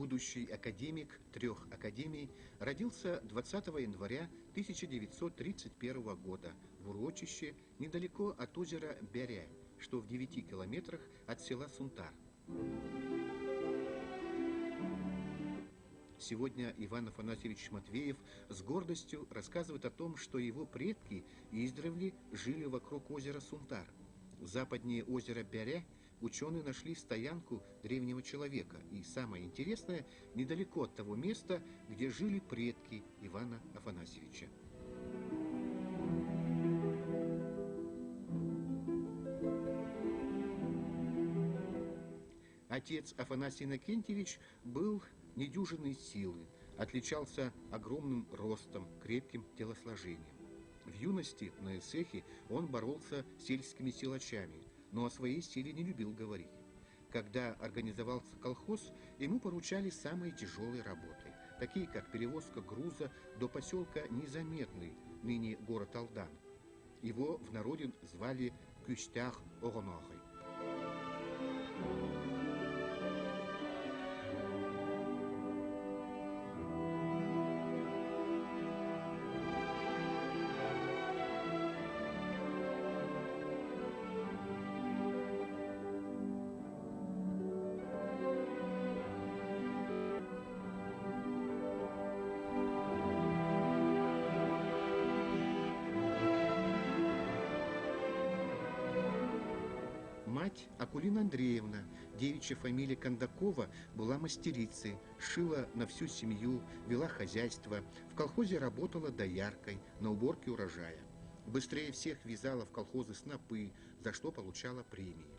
Будущий академик трех академий родился 20 января 1931 года в урочище недалеко от озера Беря, что в 9 километрах от села Сунтар. Сегодня Иван Афанасьевич Матвеев с гордостью рассказывает о том, что его предки издревле жили вокруг озера Сунтар. Западнее озера Беря ученые нашли стоянку древнего человека. И самое интересное, недалеко от того места, где жили предки Ивана Афанасьевича. Отец Афанасий Иннокентьевич был недюжинной силы, отличался огромным ростом, крепким телосложением. В юности на Эсехе он боролся с сельскими силачами, но о своей силе не любил говорить. Когда организовался колхоз, ему поручали самые тяжелые работы, такие как перевозка груза до поселка Незаметный, ныне город Алдан. Его в народе звали Кюстях Оронохой. Мать Акулина Андреевна, девичья фамилия Кондакова, была мастерицей, шила на всю семью, вела хозяйство, в колхозе работала дояркой на уборке урожая. Быстрее всех вязала в колхозы снопы, за что получала премии.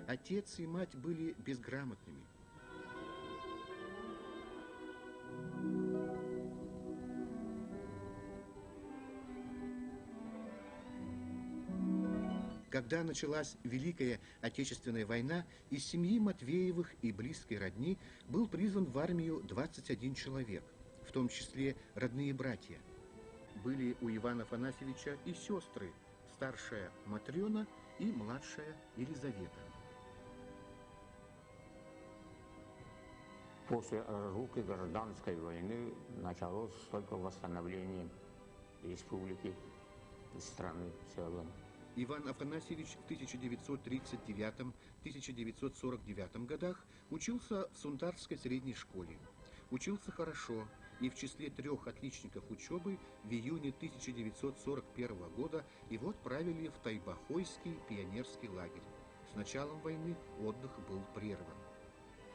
Отец и мать были безграмотными. Когда началась Великая Отечественная война, из семьи Матвеевых и близкой родни был призван в армию 21 человек, в том числе родные братья. Были у Ивана Афанасьевича и сестры, старшая Матрена и младшая Елизавета. После разрухи гражданской войны началось только восстановление республики и страны в целом. Иван Афанасьевич в 1939-1949 годах учился в Сунтарской средней школе. Учился хорошо и в числе трех отличников учебы в июне 1941 года его отправили в Тайбахойский пионерский лагерь. С началом войны отдых был прерван.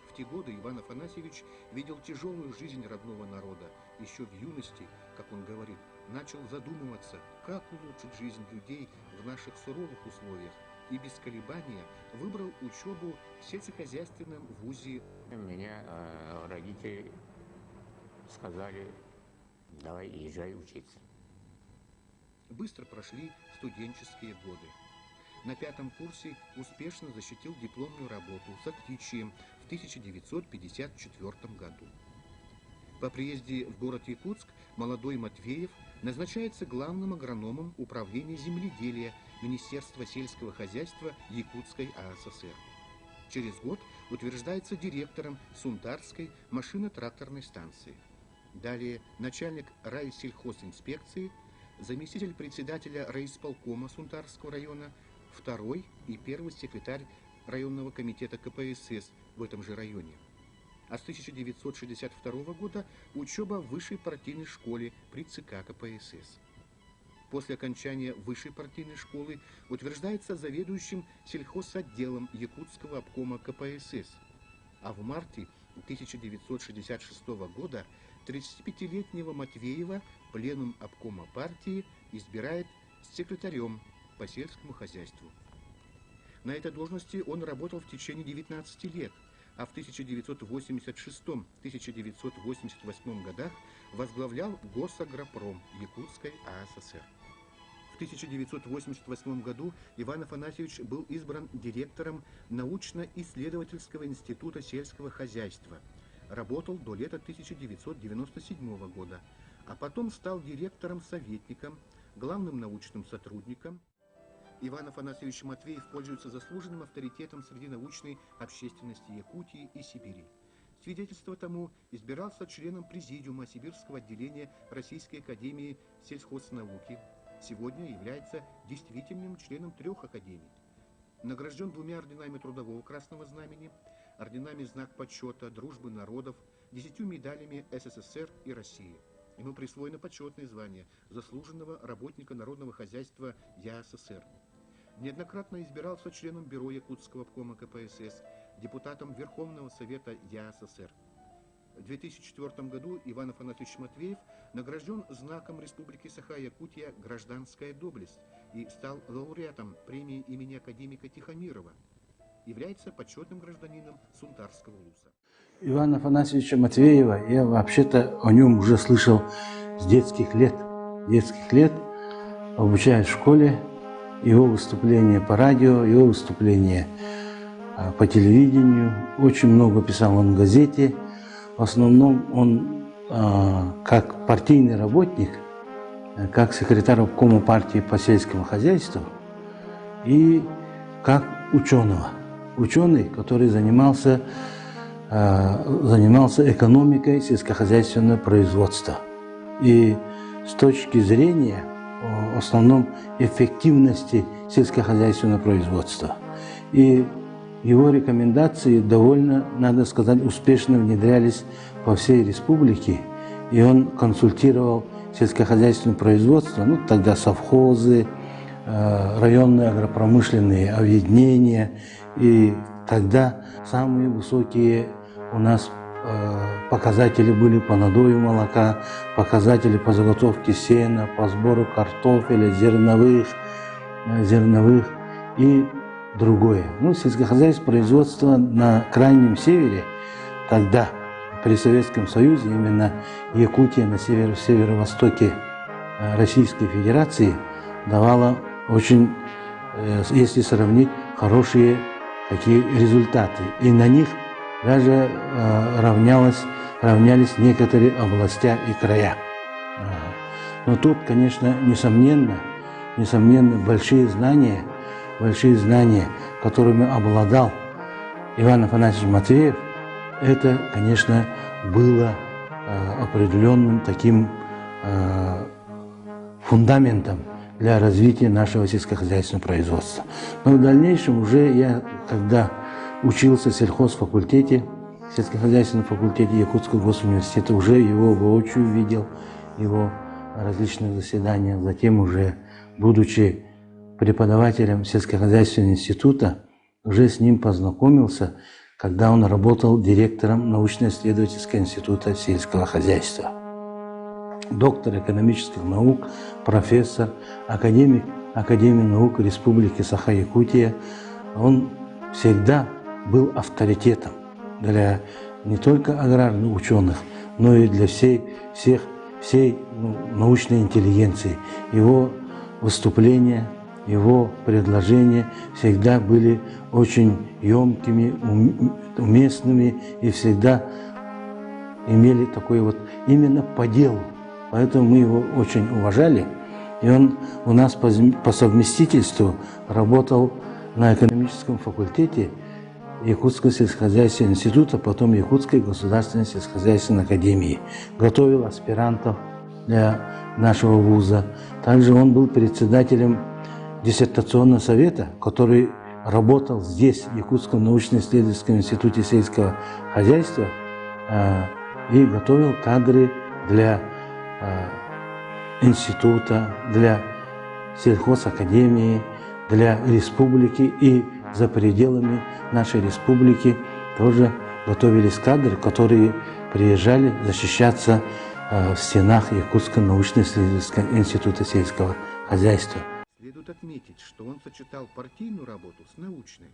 В те годы Иван Афанасьевич видел тяжелую жизнь родного народа. Еще в юности, как он говорит, начал задумываться, как улучшить жизнь людей в наших суровых условиях, и без колебания выбрал учебу в сельскохозяйственном вузе. Меня родители сказали, давай езжай учиться. Быстро прошли студенческие годы. На пятом курсе успешно защитил дипломную работу с отличием в 1954 году. По приезде в город Якутск молодой Матвеев назначается главным агрономом управления земледелия Министерства сельского хозяйства Якутской АССР. Через год утверждается директором Сунтарской машино-тракторной станции. Далее начальник райсельхозинспекции, заместитель председателя райисполкома Сунтарского района, второй и первый секретарь районного комитета КПСС в этом же районе. А с 1962 года учеба в высшей партийной школе при ЦК КПСС. После окончания высшей партийной школы утверждается заведующим сельхозотделом Якутского обкома КПСС. А в марте 1966 года 35-летнего Матвеева пленум обкома партии избирает секретарем по сельскому хозяйству. На этой должности он работал в течение 19 лет, а в 1986-1988 годах возглавлял Госагропром Якутской АССР. В 1988 году Иван Афанасьевич был избран директором научно-исследовательского института сельского хозяйства. Работал до лета 1997 года, а потом стал директором-советником, главным научным сотрудником. Иван Афанасьевич Матвеев пользуется заслуженным авторитетом среди научной общественности Якутии и Сибири. Свидетельство тому избирался членом Президиума Сибирского отделения Российской академии сельхознауки. Сегодня является действительным членом трех академий. Награжден двумя орденами Трудового Красного Знамени, орденами Знак почета, Дружбы народов, 10 медалями СССР и России. Ему присвоено почетное звание заслуженного работника народного хозяйства ЯССР. Неоднократно избирался членом Бюро Якутского обкома КПСС, депутатом Верховного Совета ЯССР. В 2004 году Иван Афанасьевич Матвеев награжден знаком Республики Саха-Якутия «Гражданская доблесть» и стал лауреатом премии имени академика Тихомирова. Является почетным гражданином Сунтарского улуса. Ивана Афанасьевича Матвеева я вообще-то о нем уже слышал с детских лет. Детских лет, обучаясь в школе, его выступления по радио, его выступления по телевидению. Очень много писал он в газете. В основном он как партийный работник, как секретарь обкома партии по сельскому хозяйству и как ученого. Ученый, который занимался, занимался экономикой сельскохозяйственного производства. И с точки зрения в основном эффективности сельскохозяйственного производства. И его рекомендации довольно, надо сказать, успешно внедрялись по всей республике. И он консультировал сельскохозяйственное производство, ну, тогда совхозы, районные агропромышленные объединения. И тогда самые высокие у нас показатели были по надою молока, показатели по заготовке сена, по сбору картофеля, зерновых, зерновых и другое. Ну, сельскохозяйственное производство на Крайнем Севере тогда, при Советском Союзе, именно Якутия на северо северо-востоке Российской Федерации давала очень, если сравнить, хорошие такие результаты. И на них даже равнялось, равнялись некоторые областя и края. Но тут, конечно, несомненно, несомненно, большие знания, которыми обладал Иван Афанасьевич Матвеев, это, конечно, было определенным таким фундаментом для развития нашего сельскохозяйственного производства. Но в дальнейшем уже я, когда учился в сельхозфакультете, сельскохозяйственном факультете Якутского госуниверситета, уже его воочию видел, его различных заседаниях, затем уже, будучи преподавателем сельскохозяйственного института, уже с ним познакомился, когда он работал директором научно-исследовательского института сельского хозяйства. Доктор экономических наук, профессор, академик Академии наук Республики Саха-Якутия. Он всегда был авторитетом для не только аграрных ученых, но и для всей, всех, всей ну, научной интеллигенции. Его выступления, его предложения всегда были очень емкими, уместными и всегда имели такой вот именно по делу. Поэтому мы его очень уважали. И он у нас по, по совместительству работал на экономическом факультете Якутского сельскохозяйственного института, потом Якутской государственной сельскохозяйственной академии. Готовил аспирантов для нашего вуза. Также он был председателем диссертационного совета, который работал здесь, в Якутском научно-исследовательском институте сельского хозяйства, и готовил кадры для института, для сельхозакадемии, для республики и за пределами нашей республики тоже готовились кадры, которые приезжали защищаться в стенах Якутского научно-исследовательского института сельского хозяйства. Следует отметить, что он сочетал партийную работу с научной.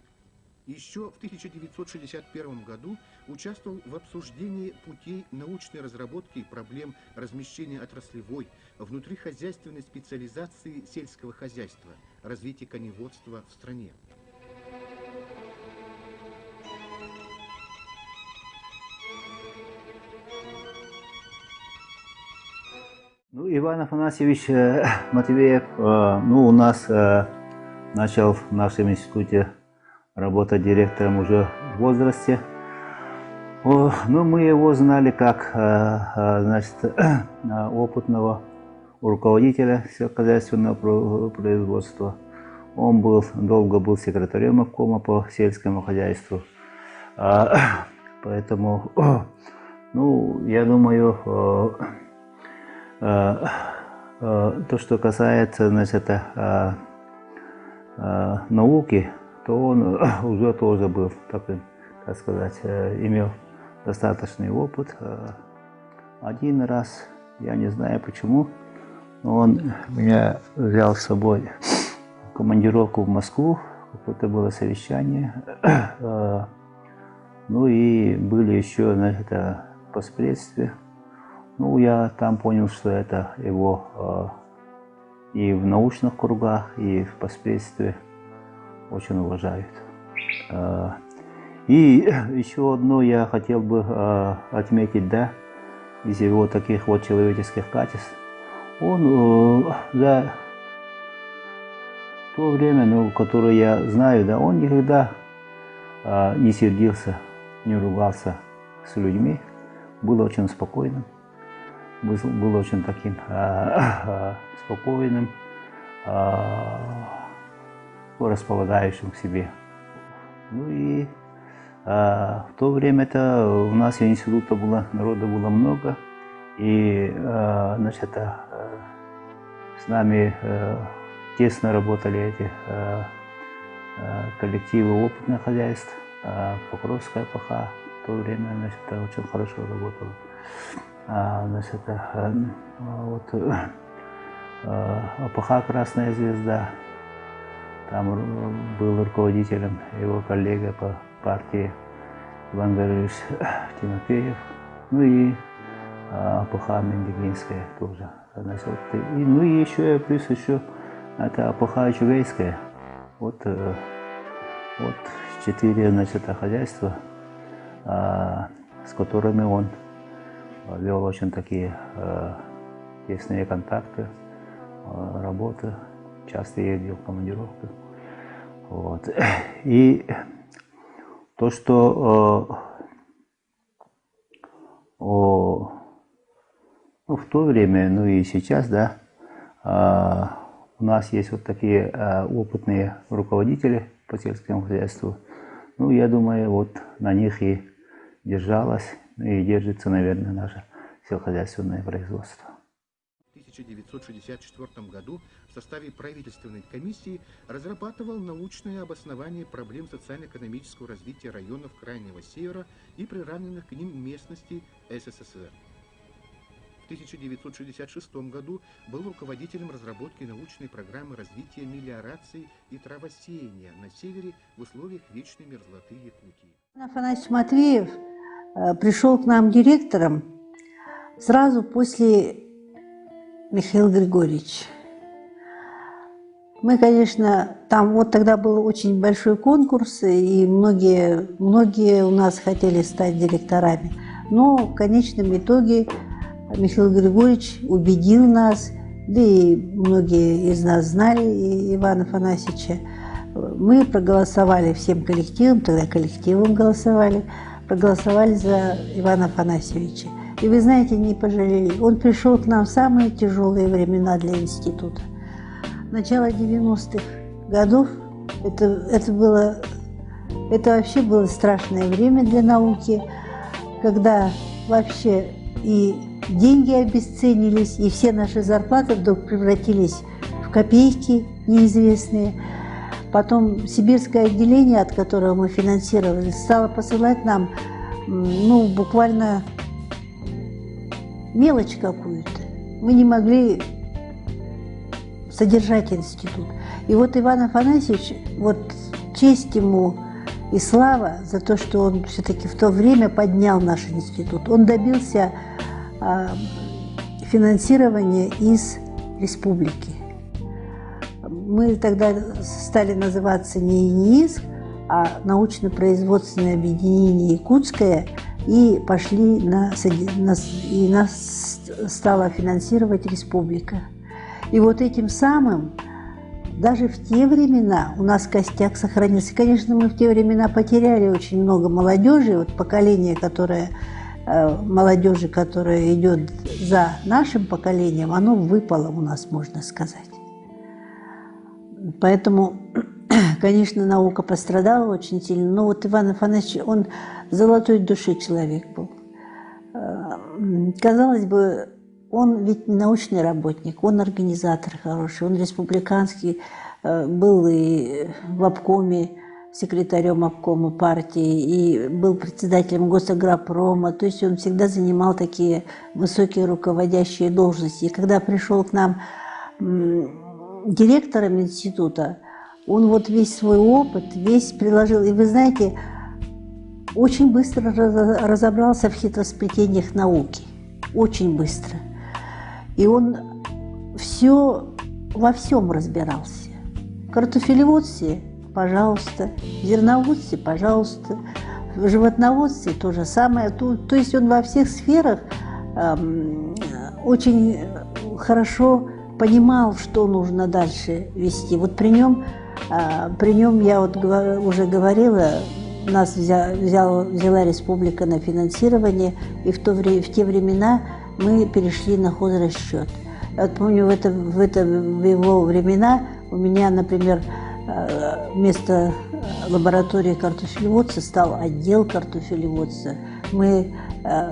Еще в 1961 году участвовал в обсуждении путей научной разработки проблем размещения отраслевой, внутрихозяйственной специализации сельского хозяйства, развития коневодства в стране. Ну, Иван Афанасьевич Матвеев, ну, у нас начал в нашем институте работать директором уже в возрасте. О, ну, мы его знали как значит, опытного руководителя сельскохозяйственного производства. Он был, долго был секретарем обкома по сельскому хозяйству. Поэтому, ну, я думаю, то, что касается, значит, науки, то он уже тоже был таким, так сказать, имел достаточный опыт. Один раз, я не знаю почему, но он меня взял с собой в командировку в Москву, какое-то было совещание. Ну и были еще на это постпредстве. Ну, я там понял, что это его и в научных кругах, и в постпредстве очень уважают. И еще одно я хотел бы отметить, да, из его таких вот человеческих качеств. Он за то время, ну, которое я знаю, да, он никогда не сердился, не ругался с людьми, был очень спокойным, был очень таким спокойным, располагающим к себе. Ну и в то время-то у нас института было, народа было много, и значит, с нами тесно работали эти коллективы опытных хозяйств, Покровская ОПХ в то время, значит, очень хорошо работала. Значит, вот, ОПХ «Красная звезда», там был руководителем его коллега по партии Иван Гаврилович Тимофеев. Ну и ОПХ Мендигинская тоже. Значит, вот, и, ну и еще плюс еще это ОПХ Ачугейская. Вот, вот четыре, значит, хозяйства, с которыми он вел очень такие тесные контакты, работы, часто ездил в командировку. Вот. И то, что ну, в то время, ну и сейчас, да, у нас есть вот такие опытные руководители по сельскому хозяйству. Ну, я думаю, вот на них и держалось, и держится, наверное, наше сельскохозяйственное производство. В 1964 году в составе правительственной комиссии разрабатывал научное обоснование проблем социально-экономического развития районов Крайнего Севера и приравненных к ним местностей СССР. В 1966 году был руководителем разработки научной программы развития мелиорации и травосеяния на севере в условиях вечной мерзлоты Якутии. Афанасий Матвеев пришел к нам директором сразу после Михаила Григорьевича. Мы, конечно, там вот тогда был очень большой конкурс, и многие, многие у нас хотели стать директорами. Но в конечном итоге Михаил Григорьевич убедил нас, да и многие из нас знали Ивана Афанасьевича. Мы проголосовали всем коллективом, тогда коллективом голосовали, проголосовали за Ивана Афанасьевича. И вы знаете, не пожалели. Он пришел к нам в самые тяжелые времена для института. Начало 90-х годов это было, это вообще было страшное время для науки, когда вообще и деньги обесценились, и все наши зарплаты вдруг превратились в копейки неизвестные. Потом сибирское отделение, от которого мы финансировали, стало посылать нам, ну, буквально мелочь какую-то. Мы не могли содержать институт. И вот Иван Афанасьевич, вот честь ему и слава за то, что он все-таки в то время поднял наш институт. Он добился финансирования из республики. Мы тогда стали называться не ИНИИСК, а научно-производственное объединение «Якутское», и пошли на, и нас стала финансировать республика. И вот этим самым Даже в те времена у нас костяк сохранился. Конечно, мы в те времена потеряли очень много молодежи, вот поколение, которое молодежи, которое идет за нашим поколением, оно выпало у нас, можно сказать. Поэтому, конечно, наука пострадала очень сильно. Но вот Иван Афанасьевич, он золотой души человек был. Казалось бы, он ведь не научный работник, он организатор хороший, он республиканский, был и в обкоме, секретарем обкома партии, и был председателем Госагропрома, то есть он всегда занимал такие высокие руководящие должности. И когда пришел к нам директором института, он вот весь свой опыт, весь приложил. И вы знаете, очень быстро разобрался в хитросплетениях науки. Очень быстро. И он все во всем разбирался. В картофелеводстве, пожалуйста, в зерноводстве, пожалуйста, в животноводстве то же самое. То есть он во всех сферах очень хорошо понимал, что нужно дальше вести. Вот при нем я вот уже говорила, нас взяла республика на финансирование, и в те времена мы перешли на хозрасчет. Я вот помню, в его времена у меня, например, вместо лаборатории картофелеводства стал отдел картофелеводства. Мы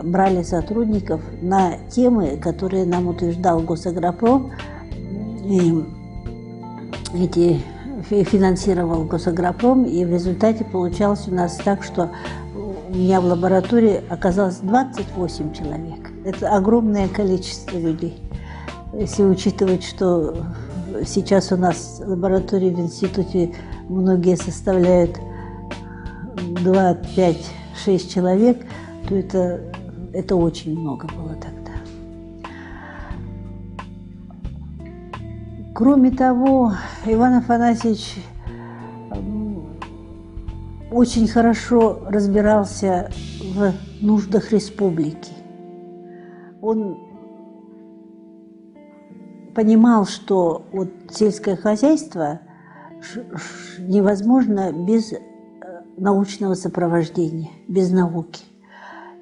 брали сотрудников на темы, которые нам утверждал Госагропром, и эти финансировал Госагропром, и в результате получалось у нас так, что у меня в лаборатории оказалось 28 человек. Это огромное количество людей. Если учитывать, что сейчас у нас лаборатории в институте многие составляют 2, 5, 6 человек, то это очень много было тогда. Кроме того, Иван Афанасьевич очень хорошо разбирался в нуждах республики. Он понимал, что вот сельское хозяйство невозможно без научного сопровождения, без науки.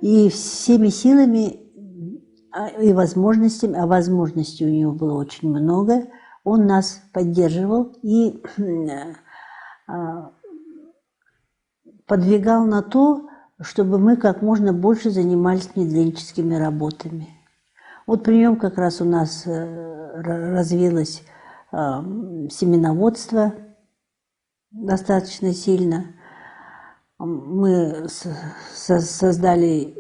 И всеми силами и возможностями, а возможностей у него было очень много, он нас поддерживал и подвигал на то, чтобы мы как можно больше занимались внедренческими работами. Вот при нем как раз у нас развилось семеноводство достаточно сильно. Мы создали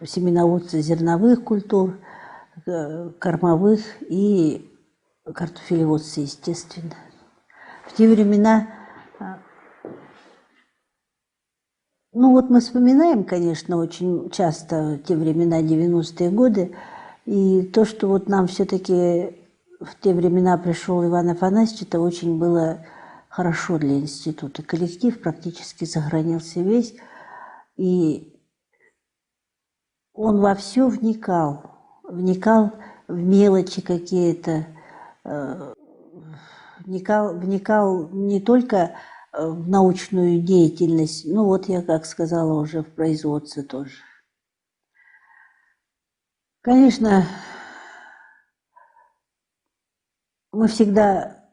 семеноводство зерновых культур, кормовых и картофелеводство, естественно. В те времена, ну вот мы вспоминаем, конечно, очень часто те времена, 90-е годы, и то, что вот нам все-таки в те времена пришел Иван Афанасьевич, это очень было хорошо для института. Коллектив практически сохранился весь, и он во все вникал, вникал в мелочи какие-то, вникал не только в научную деятельность, ну вот я, как сказала, уже в производстве тоже. Конечно, мы всегда,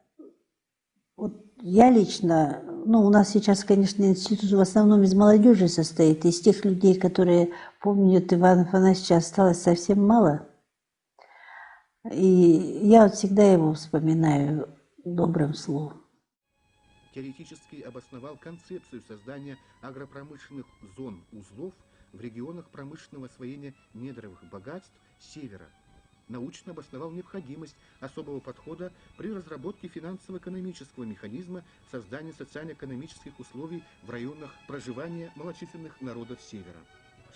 вот я лично, ну у нас сейчас, конечно, институт в основном из молодежи состоит, из тех людей, которые помнят Ивана Афанасьевича, осталось совсем мало. И я вот всегда его вспоминаю добрым словом. Теоретически обосновал концепцию создания агропромышленных зон-узлов в регионах промышленного освоения недровых богатств Севера. Научно обосновал необходимость особого подхода при разработке финансово-экономического механизма создания социально-экономических условий в районах проживания малочисленных народов Севера.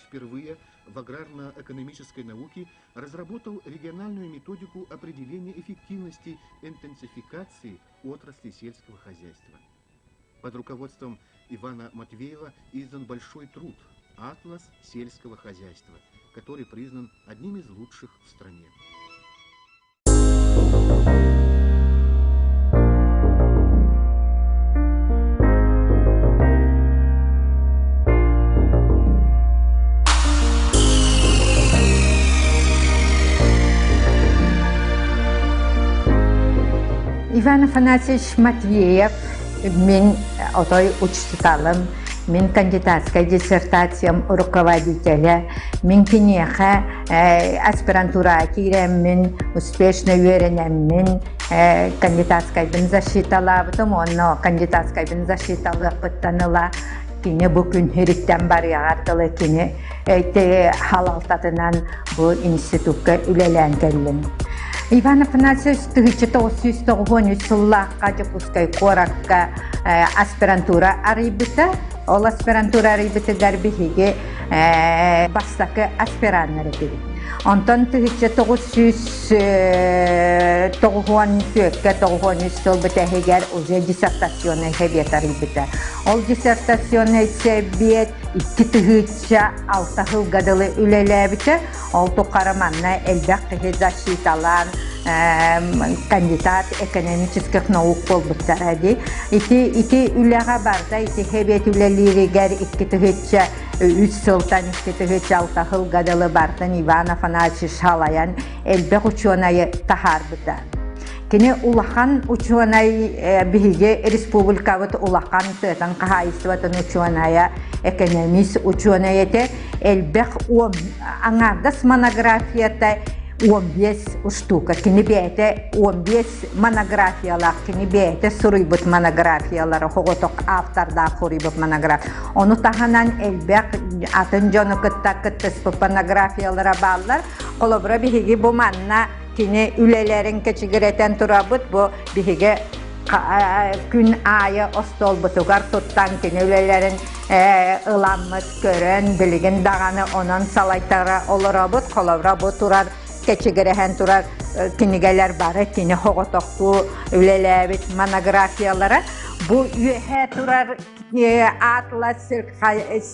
Впервые в аграрно-экономической науке разработал региональную методику определения эффективности интенсификации отрасли сельского хозяйства. Под руководством Ивана Матвеева издан большой труд «Атлас сельского хозяйства», который признан одним из лучших в стране. Иван Афанасьевич Матвеев мин отой учууталым, мин кандидатскай диссертациям руководителэ, мин киниэхэ аспирантураҕа киирэммин, успешно үөрэнэммин, кандидатскайбын защиталаабытым уонна кандидатскайбын защиталыахпыттан ыла кини бу күн сириттэн барыаҕар дылы кини халалтатынан бу институкка үлэлээн кэллим. Иван Афанасьевич 1993 сыллаахха Дьокуускай куоракка аспирантура арыйбыта. Ол аспирантура арыйбытыгар биһиги бастакы аспираннар этибит. Онтон 1994-кэ 93 сыл бүтэһигэр уже диссертационный совет арыйбыта. Ол диссертационный совет 2006 сылга дылы үлэлээбитэ. Ол тухары манна элбэх киһи защиталаан кандидат экономических наук буолбуттара дии. Ити ити үлэҕэ барда ити сэбиэт үлэлииригэр 2003 сылтан 2006 сылга дылы бартан Иван Афанасьевич салайан элбэх учуонайы таһаарбыта. Кини улахан учуонай биһиги республикабыт улахан тыатын хаһаайыстыбатын учуонайа, экономист учуонай этэ. Элбэх аҥаардас монографията 15 штука. Кини бэйэтэ 15 монографиялаах, кини бэйэтэ суруйбут монографиялара, соҕотох автордаах суруйбут монография. Ону таһынан элбэх атын дьону кытта кыттыспыт монографиялара бааллар. Холобура биһиги бу манна кини үлэлэрин кэчигирэтэн турабыт. Бу биһиги күн аайы остуолбутугар туттан кини үлэлэрин ыламмыт, көрөн, билигин даҕаны онон салайтара олоробут. Холобура бу турар кэчигирэһэн турар кинигэлэр бары кини соҕотохтуу үлэлээбит монографиялара. Бу үөһээ турар Атлас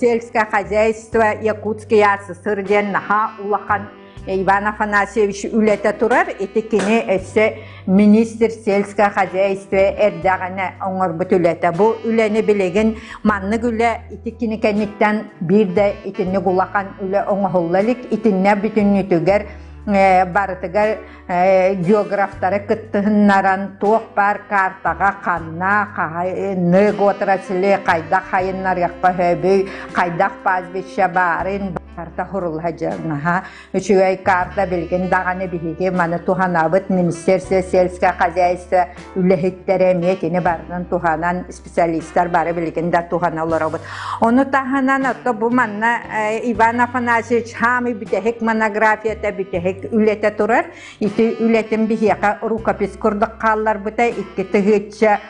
сельское хозяйство Якутский АССР диэн наһаа улахан Иван Афанасьевич үлэтэ турар. Ити кини өссө министр сельское хозяйство эрдэҕинэ оҥорбут үлэтэ. Бу үлэни билигин маннык үлэ ити кини кэнниттэн биир да итинник улахан үлэ оҥоһулла илик. Итиннэ бүтүннүүтүгэр барытыгар географтары кыттыһыннаран туох баар картаҕа ханна хаһайынык отрасли хайдах хайыннарыахха сөбүй хайдах пастбище баарын карта хурулла дьаҥаһа үчүгэй карта билигин даҕаны биһиги маны туһанабыт министерство сельское хозяйство үлэһиттэрэ эмиэ кини барытын туһанан специалистар бары билигин да туһана олоробут. Ону таһынан отто бу манна Иван Афанасьевич хаамый бүтэһик монографията бүтэһик үлэтэ турар. Ити үлэтин биһиэхэ рукопись курдук хаалларбыта 2013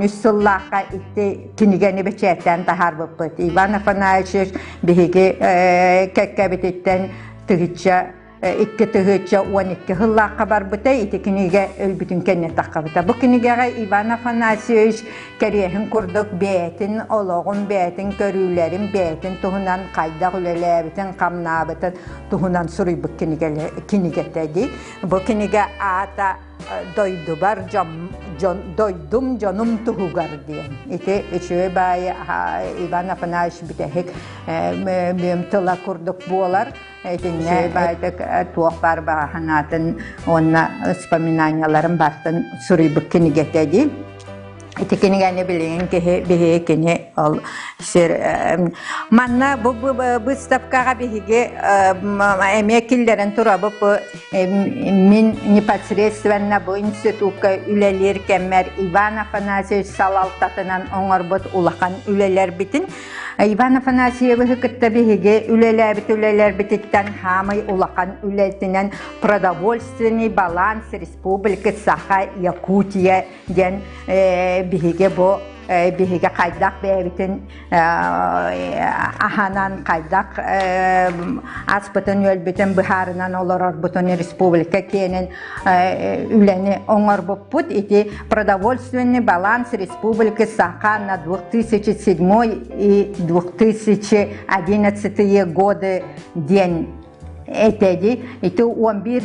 сыллаахха ити кинигэни бэчээттээн таһаарбыппыт. Иван Афанасьевич биһиги кэккэбититтэн тыһычча 2012 сыллаахха барбыта, ити кинигэ өлбүтүн кэннэ таххабыта. Бу кинигэҕэ Иван Афанасьевич кэриэһин курдук бэйэтин олоҕун, бэйэтин көрүүлэрин, бэйэтин туһунан хайдах үлэлээбитин, хамнаабытын туһунан суруйбут кинигэтэ дии. Бу кинигэ аата дойдубар дьон, дойдум дьонум туһугар диэн. Ити үчүгэй баайы Иван Афанасьевич бүтэһик бүөм тыла курдук буолар. Итиннэ баайдык туох баар баҕа уонна воспоминанияларын бартын суруйбут кинигэтэ дии. Ити кинигэни билигин киһи биһиги кини ол сир манна бу выставкаҕа биһиги эмиэ киллэрэн турабыт бу мин непосредственно бу институкка үлэлиир кэммэр Иван Афанасьевич салалтатынан оҥорбут улахан үлэлэрбитин Иван Афанасьевиһы кытта биһиги үлэлээбит үлэлэрбититтэн хаамай улахан үлэтинэн продовольственный баланс Республики Саха Якутия диэн биһиги бу биһиги хайдах бэйэбитин аһанан хайдах аспытын-үөлбүтүн быһаарынан олорорбутун республика киэнин үлэни оҥорбуппут. Ити продовольственный баланс Республики Саха на 2007 и 2011 годы диэн этэди. Ити 11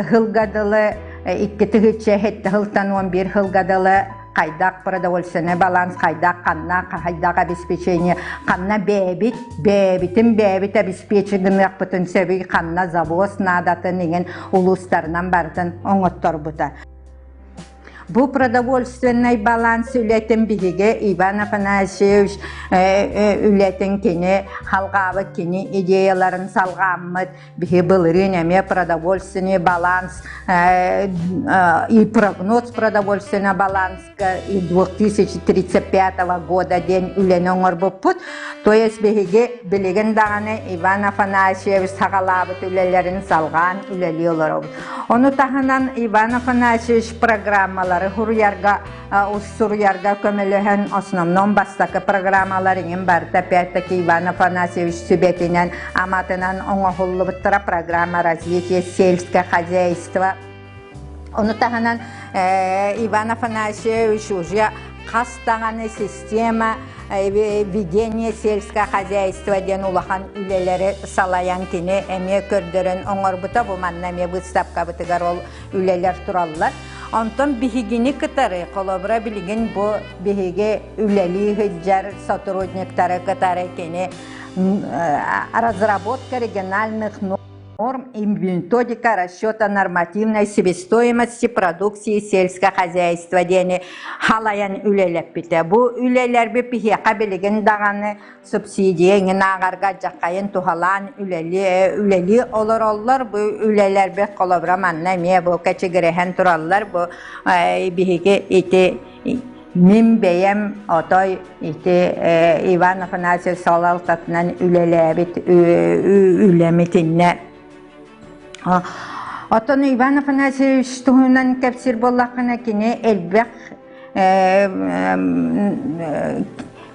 сылга дылы 2007 сылтан 11 сылга дылы хайдах продовольственный баланс, хайдах ханна, хайдах обеспечение, ханна бэйэбит, бэйэбитин бэйэбит обеспечи гыныахпытын сөбүй, ханна завоз наадатын иҥин улуустарынан барытын оҥотторбута. Бу продовольственный баланс үлэтин биһиги Иван Афанасьевич үлэтин кини халҕаабыт кини идеяларын салҕааммыт биһи былырыын эмиэ продовольственный баланс и прогноз продовольственного баланска и 2035 года диэн үлэни оҥорбуппут. То есть биһиги билигин даҕаны Иван Афанасьевич саҕалаабыт үлэлэрин салҕаан үлэлии олоробут. Ону таһынан Иван Афанасьевич программалары суруйарга суруйарга көмөлөһөн основном бастакы программалар иҥин барыта опять-таки Иван Афанасьевич сүбэтинэн аматынан оҥоһуллубуттара программа развития сельского хозяйства. Ону таһынан Иван Афанасьевич уже хас даҕаны система ведение сельского хозяйства диэн улахан үлэлэри салайан кини эмиэ көрдөрөн оҥорбута. Бу манна эмиэ выставкабытыгар ол үлэлэр тураллар. Онтон биһигини кытары, холобура билигин бу биһиги үлэлии сылдьар сотрудниктары кытары кини разработка региональных норм и методика расчета нормативной себестоимости продукции сельского хозяйства диэни халайан үлэлэппитэ. Бу үлэлэрби биһиэхэ билигин даҕаны субсидия иҥин ааҕарга дьаххайын туһалаан үлэлии олороллор. Бу үлэлэрбит холобура манна эмиэ бу кэчигирэһэн тураллар. Бу биһиги ити мин бэйэм отой ити Иван Афанасьевич салалтатынан үлэлээбит үлэм итиннэ. Оттон Иван Афанасьевич туһунан кэпсиир буоллаххына, кини элбэх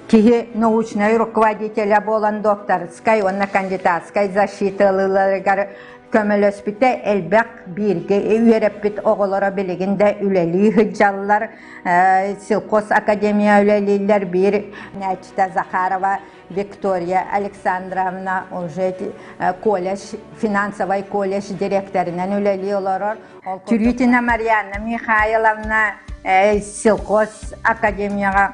киһи научнай руководителя буолан докторскай уонна кандидатскай защита ылыыларыгар көмөлөспүтэ элбэх бииргэ үөрэппит оҕолоро билигин да үлэлии сылдьаллар сельхоз академия үлэлииллэр биир нээччитэ Захарова Виктория Александровна уже колледж финансовый колледж директорынан үлэлии олорор Тюрютина Марианна Михайловна сельхоз академияҕа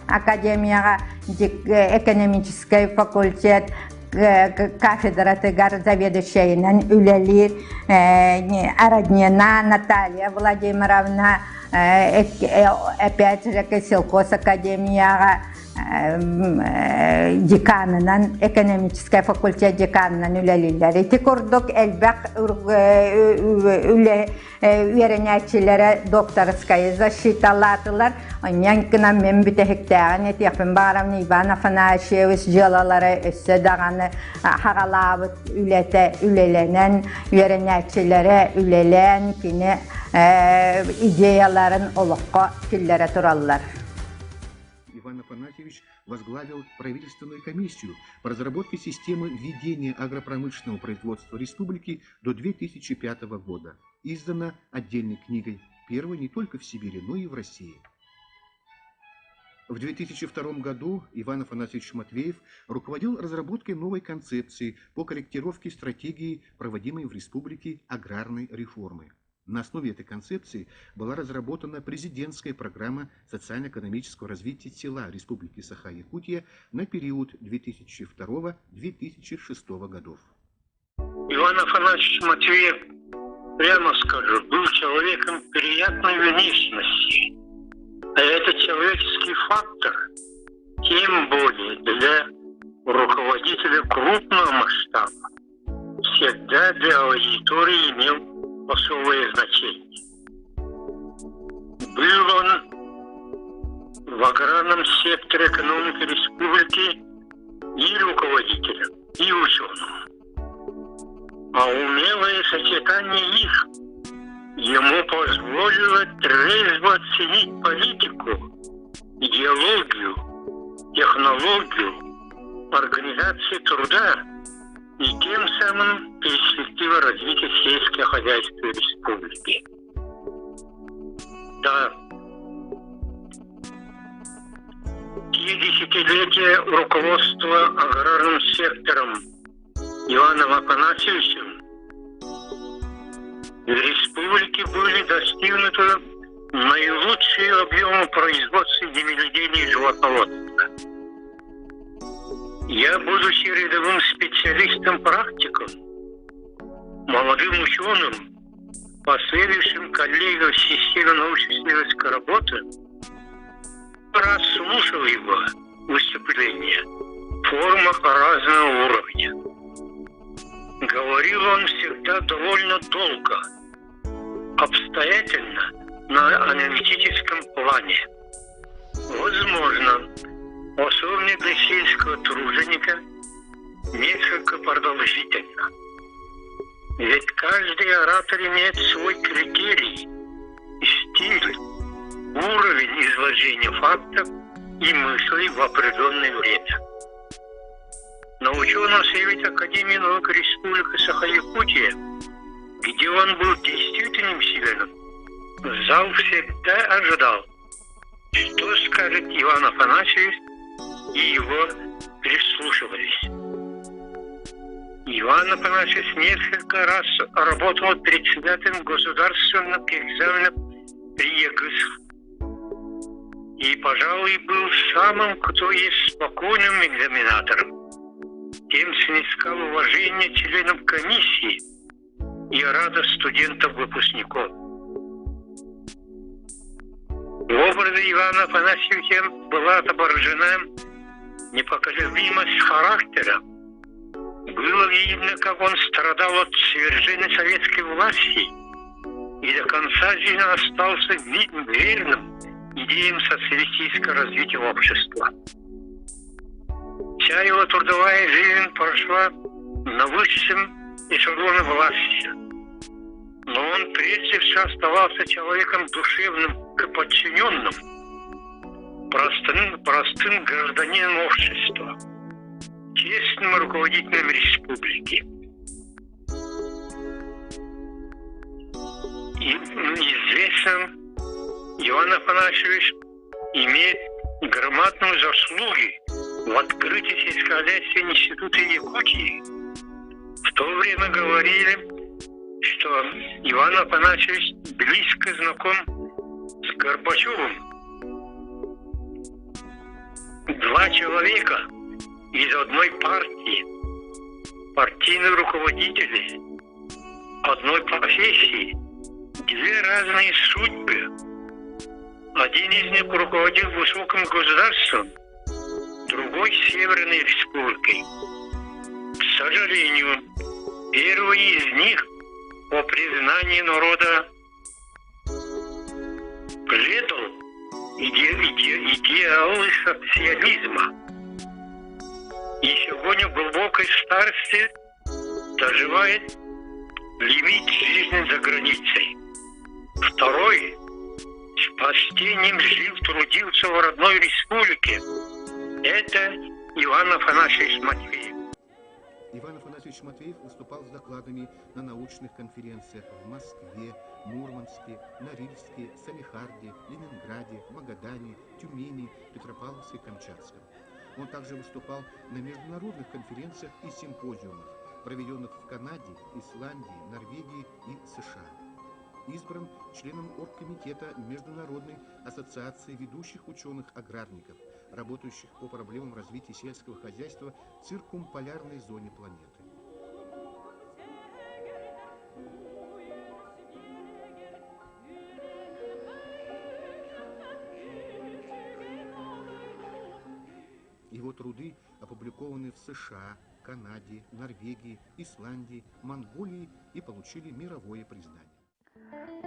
Академияҕа экономическай факультет кафедратыгар заведующайынан үлэлиир Роднина Наталья Владимировна опять же сельхоз академияҕа деканынан экономическай факультет деканынан үлэлииллэр. Ити курдук элбэх үлэ үөрэнээччилэрэ докторскайы защиталаатылар. Онньон гынан мин бүтэһиктээҕин этиэхпин баҕарабын Иван Афанасьевич дьыалалара өссө даҕаны хаҕалаабыт үлэтэ үлэлэнэн, үөрэнээччилэрэ үлэлээн кини идеяларын олоххо киллэрэ тураллар. Иван Афанасьевич возглавил правительственную комиссию по разработке системы ведения агропромышленного производства республики до 2005 года. Издана отдельной книгой, первой не только в Сибири, но и в России. В 2002 году Иван Афанасьевич Матвеев руководил разработкой новой концепции по корректировке стратегии, проводимой в республике аграрной реформы. На основе этой концепции была разработана президентская программа социально-экономического развития села Республики Саха-Якутия на период 2002-2006 годов. Иван Афанасьевич Матвеев, прямо скажу, был человеком приятной внешности. А это человеческий фактор, тем более для руководителя крупного масштаба, всегда для аудитории имел особое значение. Был он в аграрном секторе экономики республики и руководителем, и ученым. А умелое сочетание их ему позволило трезво оценить политику, идеологию, технологию, организацию труда и тем самым перспективы развития сельского хозяйства республики. Да, те десятилетия руководства аграрным сектором Иваном Афанасьевичем в республике были достигнуты наилучшие объемы производства земледелия и животноводства. Я, будучи рядовым специалистом-практиком, молодым ученым, последующим коллегам в системе научно-исследовательской работы, раз слушал его выступления в формах разного уровня. Говорил он всегда довольно долго, обстоятельно на аналитическом плане. Возможно, особенно для сельского труженика несколько продолжительно. Ведь каждый оратор имеет свой критерий, стиль, уровень изложения фактов и мыслей в определенное время. На ученом совете Академии наук Республики Саха-Якутия, где он был действительным членом, зал всегда ожидал, что скажет Иван Афанасьевич, и его прислушивались. Иван Афанасьевич несколько раз работал председателем государственного экзамена при ЕГС. И, пожалуй, был самым, кто есть спокойным экзаменатором. Тем снискал уважение членов комиссии и радость студентов-выпускников. В образе Ивана Афанасьевича была отображена непоколебимость характера. Было видно, как он страдал от свержения советской власти и до конца жизни остался верным идеям социалистического развития общества. Вся его трудовая жизнь прошла на высшем эшелоне власти. Но он прежде всего оставался человеком душевным к подчиненным, простым, простым гражданином общества, честным руководителем республики. И известен Иван Афанасьевич имеет громадную заслуги в открытии сельскохозяйственного института Якутии. В то время говорили, что Иван Афанасьевич близко знаком с Горбачевым. Два человека из одной партии, партийные руководители одной профессии, две разные судьбы. Один из них руководил высоким государством, другой – Северной республикой. К сожалению, первый из них, по признанию народа, предал иде, иде, идеалы социализма. И сегодня в глубокой старости доживает лимит жизни за границей. Второй с почтением жил, трудился в родной республике. Это Иван Афанасьевич Матвеев. Иван Афанасьевич Матвеев выступал с докладами на научных конференциях в Москве, Мурманске, Норильске, Салехарде, Ленинграде, Магадане, Тюмени, Петропавловске, Камчатском. Он также выступал на международных конференциях и симпозиумах, проведенных в Канаде, Исландии, Норвегии и США. Избран членом оргкомитета Международной ассоциации ведущих ученых-аграрников, работающих по проблемам развития сельского хозяйства в циркумполярной зоне планеты. Его труды опубликованы в США, Канаде, Норвегии, Исландии, Монголии и получили мировое признание.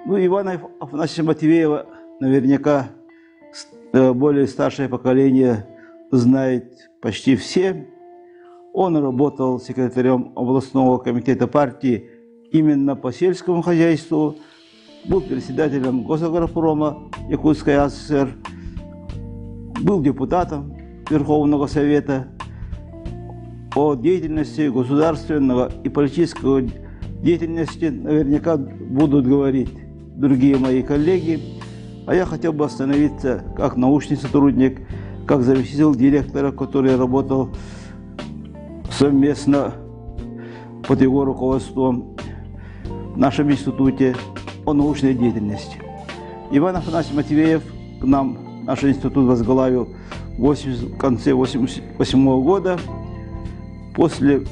Ну, Ивана Афанасьевича Матвеева наверняка э, более старшее поколение знает почти все. Он работал секретарем областного комитета партии именно по сельскому хозяйству, был председателем Госагропрома Якутской АССР, был депутатом Верховного Совета о деятельности государственного и политического деятельности наверняка будут говорить другие мои коллеги. А я хотел бы остановиться как научный сотрудник, как заместитель директора, который работал совместно под его руководством в нашем институте о научной деятельности. Иван Афанасьевич Матвеев к нам наш институт возглавил в 80, в конце 1988 года. После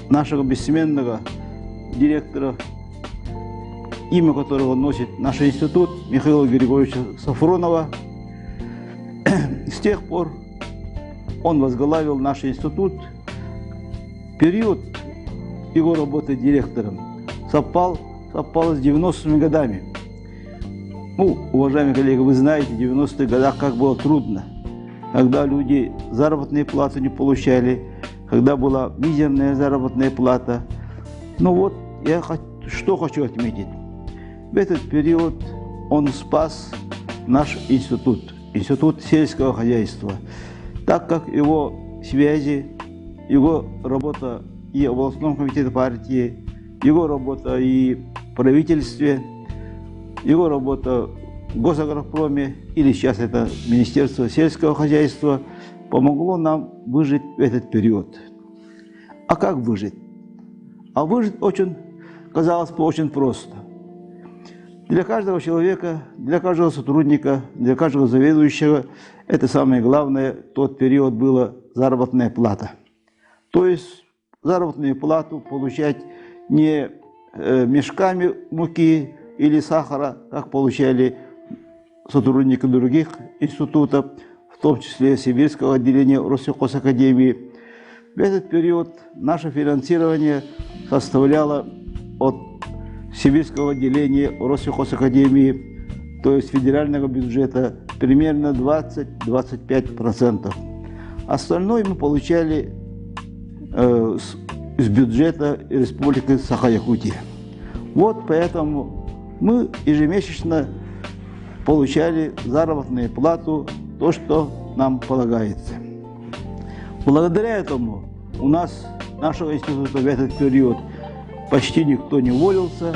нашего бессменного директора, имя которого носит наш институт, Михаила Григорьевича Сафронова. С тех пор он возглавил наш институт. Период его работы директором совпал, совпал с 90-ми годами. Ну, уважаемые коллеги, вы знаете, в 90-х годах как было трудно, когда люди заработные платы не получали, когда была мизерная заработная плата. Ну вот, я что хочу отметить. В этот период он спас наш институт, институт сельского хозяйства, так как его связи, его работа и в областном комитете партии, его работа и в правительстве, его работа в Госагропроме, или сейчас это Министерство сельского хозяйства, помогло нам выжить в этот период. А как выжить? А выжить очень, казалось бы, очень просто. Для каждого человека, для каждого сотрудника, для каждого заведующего это самое главное, тот период была заработная плата. То есть заработную плату получать не мешками муки или сахара, как получали сотрудники других институтов, в том числе Сибирского отделения Россельхозакадемии. В этот период наше финансирование составляло от Сибирского отделения Россельхозакадемии, то есть федерального бюджета, примерно 20-25%. Остальное мы получали э, с, из бюджета Республики Саха-Якутия. Вот поэтому мы ежемесячно получали заработную плату, то, что нам полагается. Благодаря этому у нас, нашего института в этот период почти никто не уволился,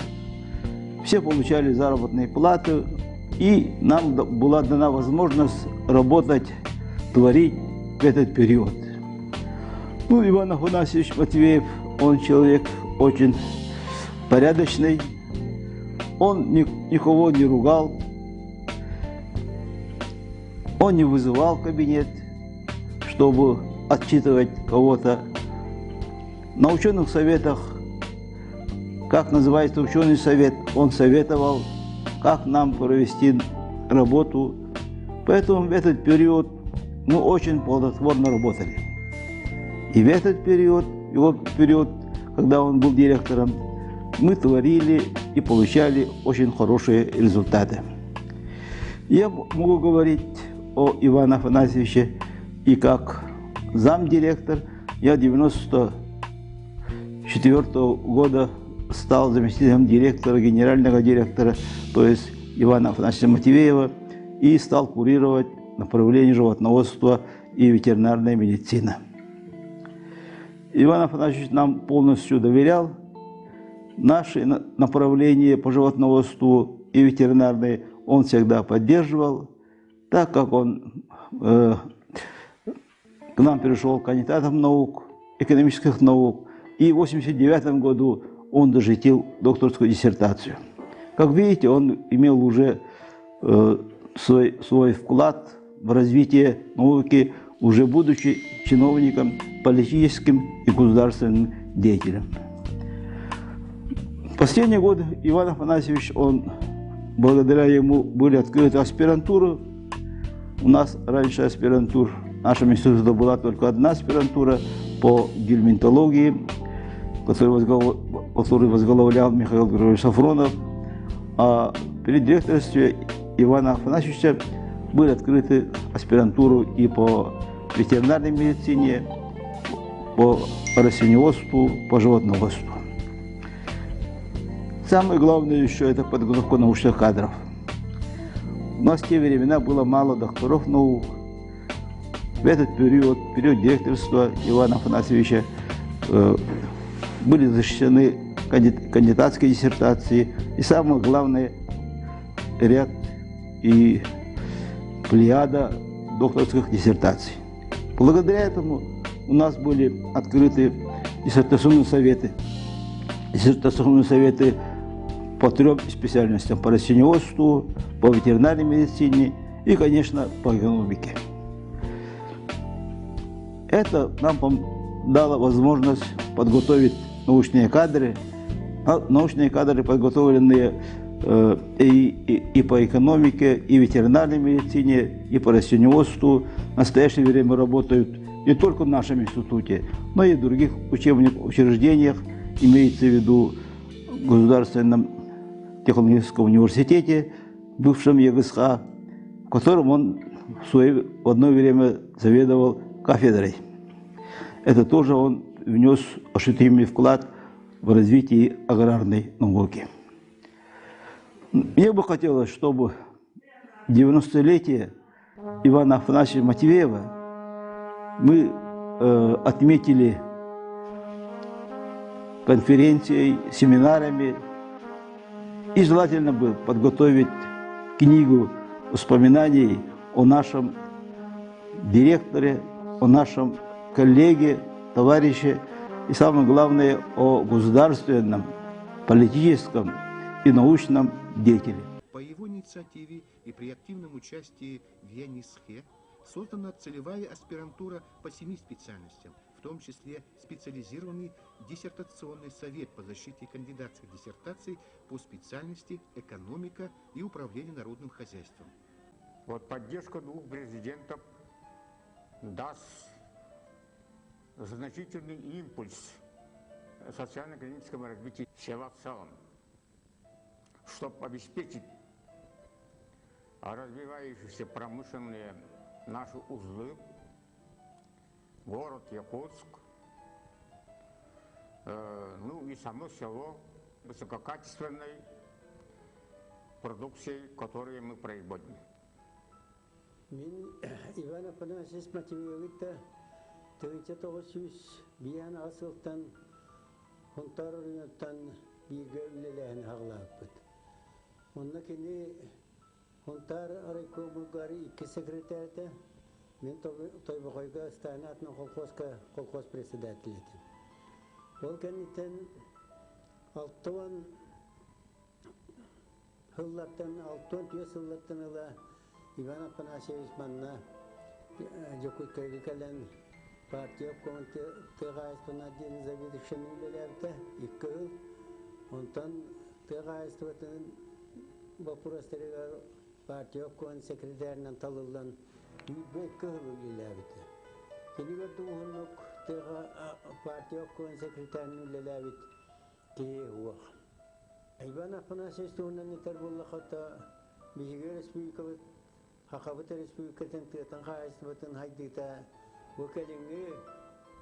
все получали заработные платы, и нам была дана возможность работать, творить в этот период. Ну, Иван Афанасьевич Матвеев, он человек очень порядочный, он никого не ругал, он не вызывал кабинет, чтобы отчитывать кого-то. На ученых советах, как называется ученый совет, он советовал, как нам провести работу. Поэтому в этот период мы очень плодотворно работали. И в этот период, его период, когда он был директором, мы творили и получали очень хорошие результаты. Я могу говорить о Иване Афанасьевиче и как замдиректор. Я 94 года стал заместителем директора, генерального директора, то есть Ивана Афанасьевича Матвеева, и стал курировать направление животноводства и ветеринарная медицина. Иван Афанасьевич нам полностью доверял. Наши направления по животноводству и ветеринарные он всегда поддерживал, так как он э, к нам перешел кандидатом наук, экономических наук, и в 1989 году он защитил докторскую диссертацию. Как видите, он имел уже э, свой, свой вклад в развитие науки, уже будучи чиновником, политическим и государственным деятелем. Последние годы Иван Афанасьевич, он, благодаря ему были открыты аспирантуры. У нас раньше аспирантур, в нашем институте была только одна аспирантура по гельминтологии, которую возглав... который возглавлял Михаил Григорьевич Сафронов. А при директорстве Ивана Афанасьевича были открыты аспирантуру и по ветеринарной медицине, по растениеводству, по животноводству. Самое главное еще это подготовка научных кадров. У нас в те времена было мало докторов наук. В этот период, период директорства Ивана Афанасьевича, э, были защищены кандидатские диссертации и самое главное ряд и плеяда докторских диссертаций. Благодаря этому у нас были открыты диссертационные советы. Диссертационные советы по трем специальностям – по растениеводству, по ветеринарной медицине и, конечно, по экономике. Это нам дало возможность подготовить научные кадры, научные кадры, подготовленные и по экономике, и ветеринарной медицине, и по растениеводству, в настоящее время работают не только в нашем институте, но и в других учебных учреждениях, имеется в виду в Государственном технологическом университете, бывшем ЕГСХ, в котором он в, свое, в одно время заведовал кафедрой. Это тоже он внес ощутимый вклад в развитие аграрной науки. Мне бы хотелось, чтобы 90-летие Ивана Афанасьевича Матвеева мы отметили конференцией, семинарами. И желательно бы подготовить книгу воспоминаний о нашем директоре, о нашем коллеге, товарище и, самое главное, о государственном, политическом и научном деятеле. По его инициативе и при активном участии в ЯНИСХе создана целевая аспирантура по семи специальностям, в том числе специализированный диссертационный совет по защите кандидатских диссертаций по специальности «Экономика и управление народным хозяйством». Вот поддержка двух президентов даст значительный импульс социально-экономическому развитию села в целом, чтобы обеспечить развивающиеся промышленные наши узлы, город Якутск, ну и само село высококачественной продукцией, которую мы производим. Мин Иван Афанасьевич Матвеевы кытта 1958 сылтан Һунтаар оройуонуттан бииргэ үлэлээһини саҕалаабыппыт. Онно кини Һунтаар райкомугар икки секретарь этэ, мин Тойбохойго Сталин аатынан колхозка колхоз председателэ этим. Ол кэнниттэн 60 сыллартан 64 сыллартан ыла Иван Афанасьевич манна Дьокуускайга кэлэн партия обкомун тыа хаһаайыстыбатын отделын заведующайын үлэлээбитэ икки сыл. Онтон тыа хаһаайыстыбатын боппуруостарыгар партия обкомун секретарынан талыллан 22 сыл үлэлээбитэ. Кини уһуннук тыаҕа партия обкомун секретарынан үлэлээбит киһи суох. Иван Афанасьевич туһунан этэр буоллахха, биһиги республикабыт Сахабыт Республикатын тыатын хаһаайыстыбатын сайдыыта бу кэлиҥҥи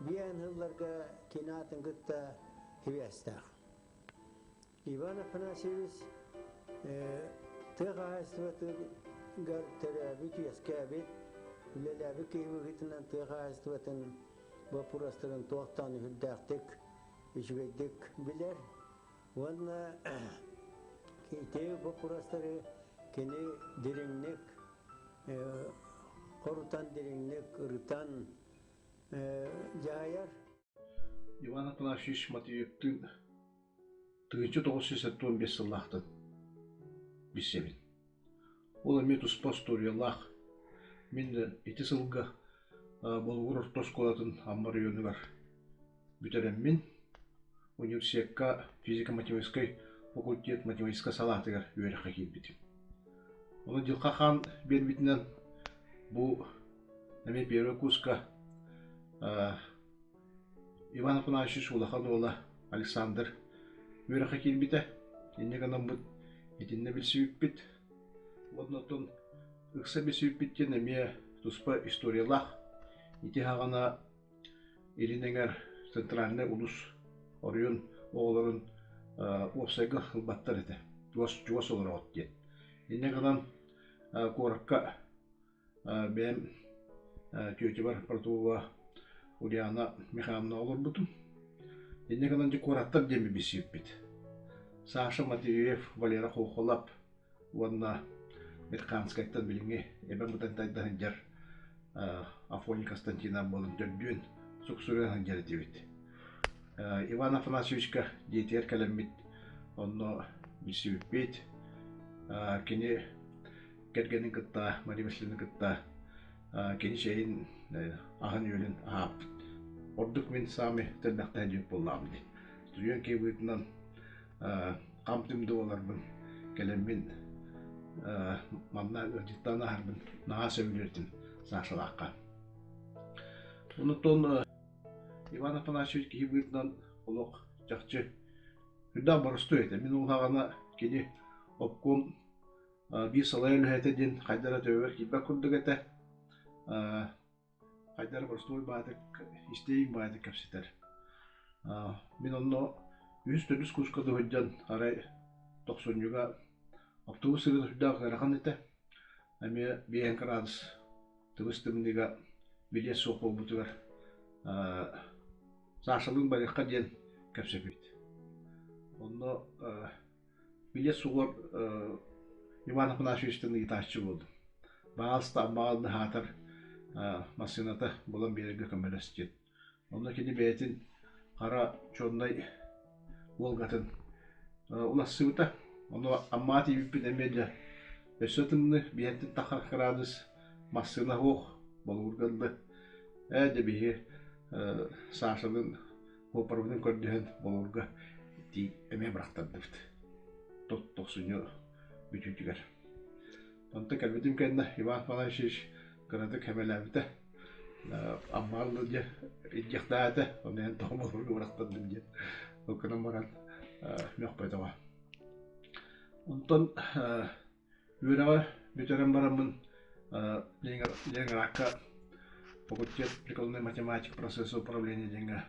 биээн сылларга кини аатын кытта сибээстээх. Иван Афанасьевич тыа хаһаайыстыбатыгар төрөөбүт-үөскээбит, үлэлээбит киһи быһыытынан тыа хаһаайыстыбатын боппуруостарын туохтаан үрдээхтик, үчүгэйдик билэр. Уонна ити боппуруостары кини дириҥник хорутан, дириҥник ырытан дьаһайар. Иван Афанасьевич Матвеевтыын 1975 сыллаахтан билсэбин. Ол эмиэ туспа остуоруйалаах. Мин ити сылга Болугур орто оскуолатын Амма оройуонугар бүтэрэммин, университекка физико-математическай факультет математическай салаатыгар үөрэххэ киирбитим. Ону Дьылха хаан биэрбитинэн бу эмиэ первый курска Иван Афанасьевич улахан уола Александр үөрэххэ киирбитэ. Инньэ гынаммыт итиннэ билсибиппит. Уонна оттон ыкса билсибиппит диэн эмиэ туспа историялаах. Ити саҕана Илин эҥэр центральнай улус оройуон оҕолорун уопсайга ылбаттар этэ, чугас олороҕут диэн. Инньэ гынан куоракка бэйэм тетябар Протопова Ульяна Михайловна олорбутум. Инньэ гынан дьэ куораттар диэн билсибиппит. Саша Матвеев, Валера Хохолап уонна Верханскайтан билиҥҥи эбэм бытантайда сылдьар Афоня Константинов буолан төрдүөн суксуруйан сылдьар этибит. Иван Афанасьевичка дьиэтигэр кэлэммит онно билсибиппит. Кини кэргэнин кытта, Мария Васильевна кытта кини чэйин аһын-үөлүн аһааппыт. Ордук мин саамай тэллэхтээх диэбит буоллаҕым дии. Студент киһи быһыытынан хам-түм да буоларбын кэлэммин манна ыалдьыттаан аһарбын наһаа сөбүлүүр этим Сашалаахха. Онтон Иван Афанасьевич киһи быһыытынан олох чахчы үрдээх боростуой этэ. Мин улаҕана кини обком биир салайар үлэһитэ диэн хайдах эрэ төбөбөр киирбэт курдук этэ. Хайдах эрэ боростуой баатык, истиэйиҥ баайдык кэпсэтэр. Мин онно үһүс төрдүс курска дуһуйдан арай тохсунньуга автобус сырыыта сүрдээх ыарахан этэ. Эмиэ биэһэн кыраадыс тыбыс тымныыга билиэт суох буолбутугар Сашалыын барыахха диэн кэпсэппит. Онно билиэт суоҕар Иван Афанасьевичтан ыйытааччы буоллум. Баҕаласта аммаҕа наһаатар массыыната булан биэрэргэ көмөлөс диэн. Онно кини бэйэтин хара чуоннай Волгатын улассыбыта. Ону Аммаҕа тиийбиппит эмиэ дьэ өссө тымныы, биһиэттэн тахар кыраадыс массыына суох, болугурга ылла. Ээ дьэ биһиги Сашалыын суоппарбытын көрдөһөн болугурга тиий эмиэ бырахтардыбыт. Тохсунньу бүтүүтүгэр. Онтон кэлбитим кэннэ Иван Афанасьевич кыратык хэмэлээбитэ. Аммаҕа дьэ илдьиэхтээх этэ, ону эн тоҕо болугурга бырахтардым диэн. Ол гынан баран мөхпөтөҕө. Онтон үөрэҕи бүтэрэн бараммын Ленинградка факультет прикладной математика процесса управления диэҥҥэ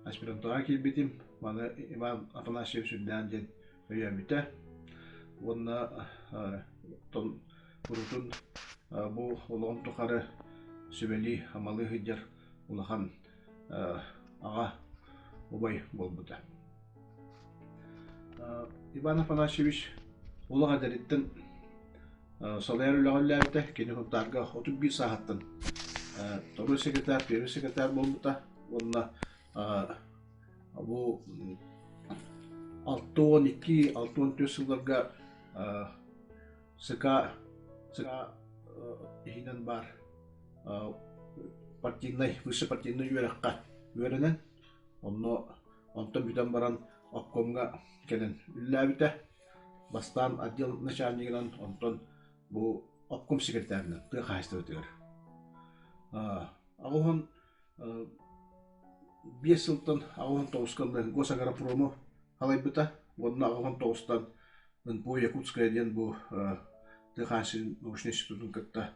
аспирантураҕа киирбитим. Маны Иван Афанасьевич үрдээн диэн өйөөбүтэ. Уонна оттон урутун бу олоҕум тухары сүбэлии, амалыы сылдьар улахан аҕа убай буолбута. Иван Афанасьевич олох эдэриттэн салайар үлэҕэ үлэлээбитэ. Кини Сунтаарга 31 сааһыттан второй секретарь, первый секретарь буолбута уонна бу 62-64 сылларга СК СК иһинэн баар партийнай высший партийнай үөрэххэ үөрэнэн онно онтон бүтэн баран обкомҥа кэлэн үлэлээбитэ. Бастаан отдел начальнигынан, онтон бу обком секретарынан тыа хаһаайыстыбатыгар. Аҕыһын 5 сылтан 89-ка Госагропрому халайбыта уонна 89-тан НПО Якутская диэн бу тыа хаһаайыстыбатын научнай институтун кытта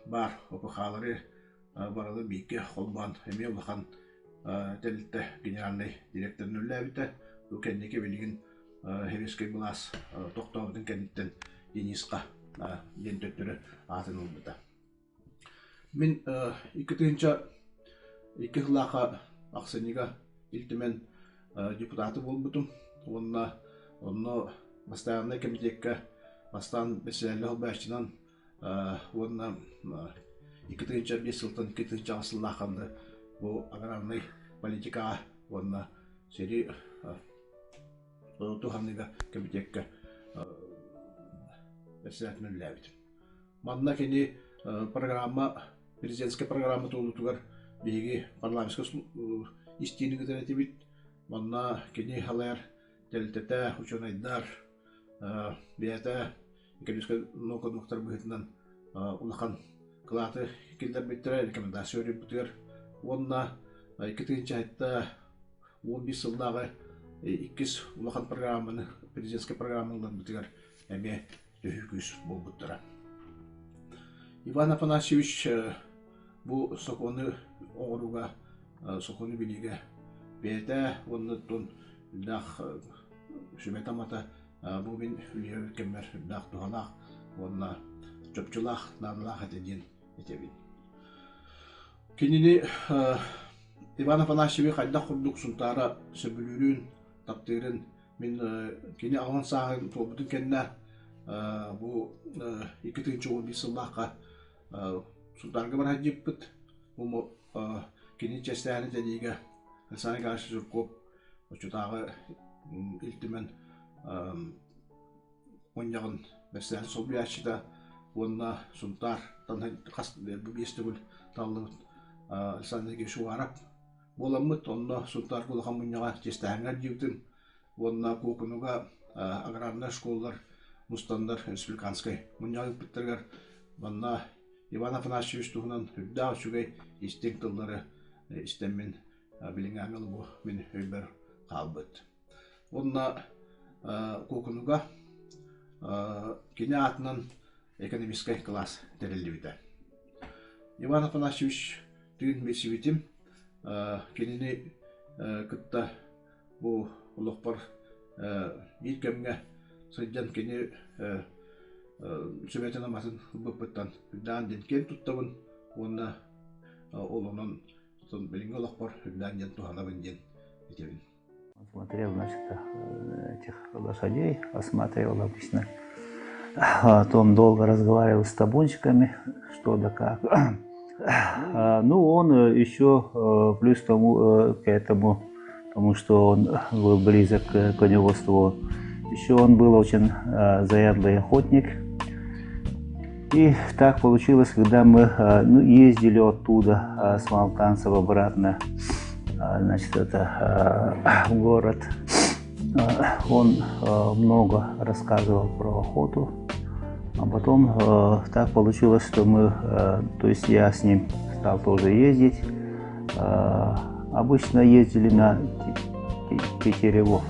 баар ОПХ-лары барылын бииргэ холбоон эмиэ улахан тэрилтэ генеральнай директорын үлэлээбитэ. Бу кэнники билигин сэбиэскэй былаас тохтообутун кэнниттэн Дениска диэн төттөрү аатын ылбыта. Мин 2002 сыллаахха ахсынньыга Ил Түмэн депутата буолбутум уонна онно бастайааннай кэмитиэккэ бастаан бэссэдээллэ холбооччунан уонна 2005 сылтан 2008 сыллаахха бу аграрнай политикаҕа уонна сири туһаныыга кэмитиэккэ бэссэдээтинэн үлэлээбитим. Манна кини программа, президентскэй программа туолуутугар биһиги парламентскай истиини ыытар этибит. Манна кини халайар тэрилтэтэ, учуонайдар, бэйэтэ экономическай наука доктор быһыытынан улахан кылааты киллэрбиттэрэ, рекомендация өрүппүтүгэр. Уонна 2011 сыллааҕы иккис улахан программаны, президентскэй программаны ыларбытыгар эмиэ төһүү күүс буолбуттара. Иван Афанасьевич бу сокуону оҥорууга, сокуону билиигэ бэйэтэ уонна оттон үрдээх сүбэтэ-амата бу мин үлүйэбит кэммэр үрдээх туһалаах уонна чопчулаах, наадалаах этэ диэн этэбин. Кинини Иван Афанасьевич хайдах курдук Сунтаара сөбүлүүрүн, таптыырын Мин кини аҕын сааһын туолбутун кэннэ бу 2011 сыллаахха Сунтаарга бараһдьыппыт. Бу кини чэстээһини тэниигэ Александр Николаевич Жирков оччотооҕу Ил Түмэн мунньаҕын бэссээһин солбуйааччыта уонна Сунтаар хас биэс төгүл таллыбыт Александр Сергеевич Уваров буоламмыт онно Сунтаарга улахан мунньаҕа чиэстээһиҥҥэ илдьибитим уонна Куокунуга аграрнай школалар мустаннар республиканскай мунньаҕы ыыппыттарыгар манна Иван Афанасьевич туһунан үрдээх үчүгэй истиҥ тыллары истэммин билиҥҥээҥҥэ бу мин өйбөр хаалбыт. Уонна Куокунуга кини аатынан экономическай кылаас тэриллибитэ. Иван Афанасьевич тыын билсибитим, кинини кытта бу олохпор биир кэмҥэ сылдьан кини сүбэтин-аматын ылбыппыттан үрдээн диэн киэн туттабын уонна ол онон билиҥҥи олохпор үрдээн диэн туһанабын диэн этэбин. Смотрел, значит, этих лошадей, осматривал обычно. Потом долго разговаривал с табунщиками, что да как. Ну, он еще плюс тому, к этому, потому что он был близок к коневодству, еще он был очень заядлый охотник. И так получилось, когда мы ну, ездили оттуда с Малтанцев обратно, значит, это в город, он много рассказывал про охоту. А потом так получилось, что мы, то есть я с ним стал тоже ездить. Обычно ездили на Тетеревов,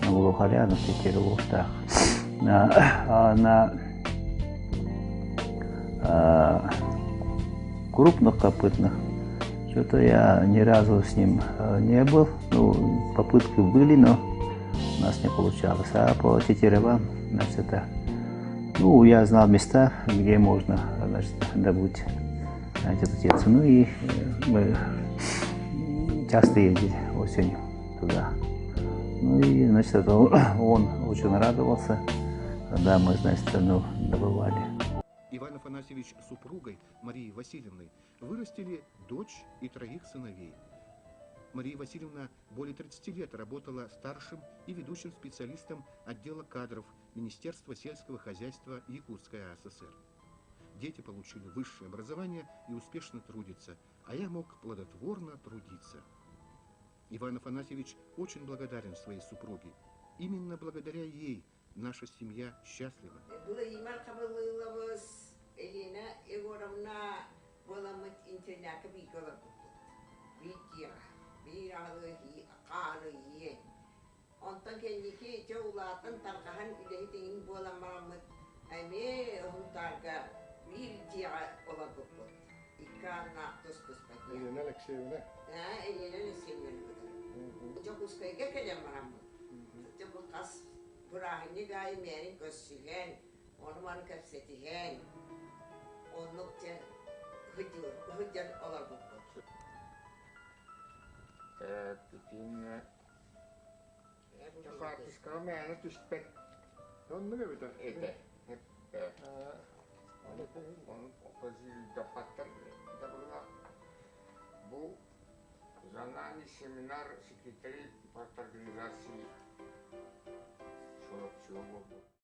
на Глухаря, на Тетеревов, так. На, на крупных копытных что-то я ни разу с ним не был. Ну, попытки были, но у нас не получалось. А по тетеревам, значит, это... Ну, я знал места, где можно, значит, добыть эту птицу. Ну и мы часто ездили осенью туда. Ну и, значит, это он очень радовался, когда мы, значит, ну, добывали. Иван Афанасьевич с супругой Марией Васильевной вырастили дочь и троих сыновей. Мария Васильевна более 30 лет работала старшим и ведущим специалистом отдела кадров Министерства сельского хозяйства Якутской АССР. Дети получили высшее образование и успешно трудятся, а я мог плодотворно трудиться. Иван Афанасьевич очень благодарен своей супруге. Именно благодаря ей наша семья счастлива. Елена Егоровна буоламмыт интернакка бииргэ олорбуппут. Биир дьиэҕэ, биир аҕалыы хаалы ийэ. Онтон кэнники дьэ улаатан тарҕаһан үлэһит иҥин буолан бараммыт эмиэ Һунтаарга биир дьиэҕэ олорбуппут. Икки ааннаах тус-туспа дьиэ. Елена Алексеевна? Ээ, Елена Алексеевна Дьокуускайга кэлэн бараммыт. Дьэ бу хас бырааһынньык аайы мээрин көрсүһэн, ону-маны кэпсэтиһэн, оннук дьэ сылдьан олорбуппут. Итиннэ хаартыскаҕа мээнэ түспэт Оннук эбитэ. этэ. Ону бу за нами семинар секретарей парторганизации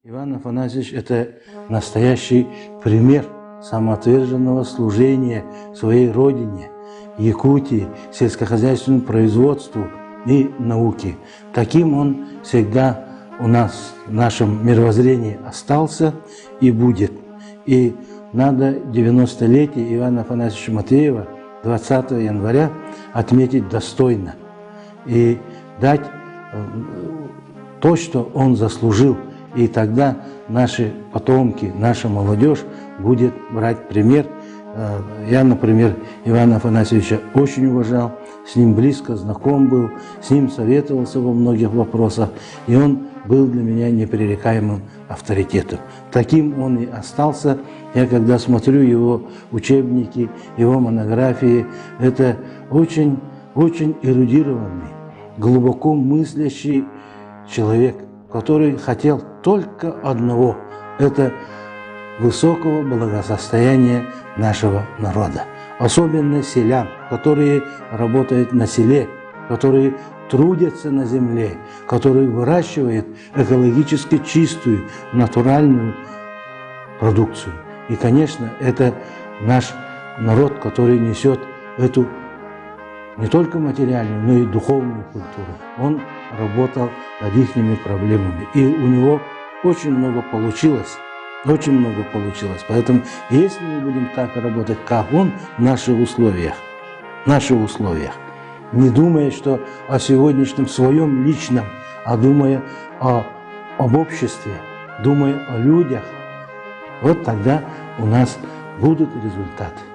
Иван Афанасьевич – это настоящий пример самоотверженного служения своей родине, Якутии, сельскохозяйственному производству и науке. Таким он всегда у нас в нашем мировоззрении остался и будет. И надо 90-летие Ивана Афанасьевича Матвеева 20 января отметить достойно и дать то, что он заслужил. И тогда наши потомки, наша молодежь будет брать пример. Я, например, Ивана Афанасьевича очень уважал, с ним близко знаком был, с ним советовался во многих вопросах, и он был для меня непререкаемым авторитетом. Таким он и остался. Я когда смотрю его учебники, его монографии, это очень, очень эрудированный, глубоко мыслящий человек, который хотел только одного – это высокого благосостояния нашего народа. Особенно селян, которые работают на селе, которые трудятся на земле, которые выращивают экологически чистую, натуральную продукцию. И, конечно, это наш народ, который несет эту не только материальную, но и духовную культуру. Он работал над их проблемами. И у него очень много получилось. Очень много получилось. Поэтому если мы будем так работать, как он, в наших условиях, в наших условиях, не думая, что о сегодняшнем своем личном, а думая об обществе, думая о людях, вот тогда у нас будут результаты.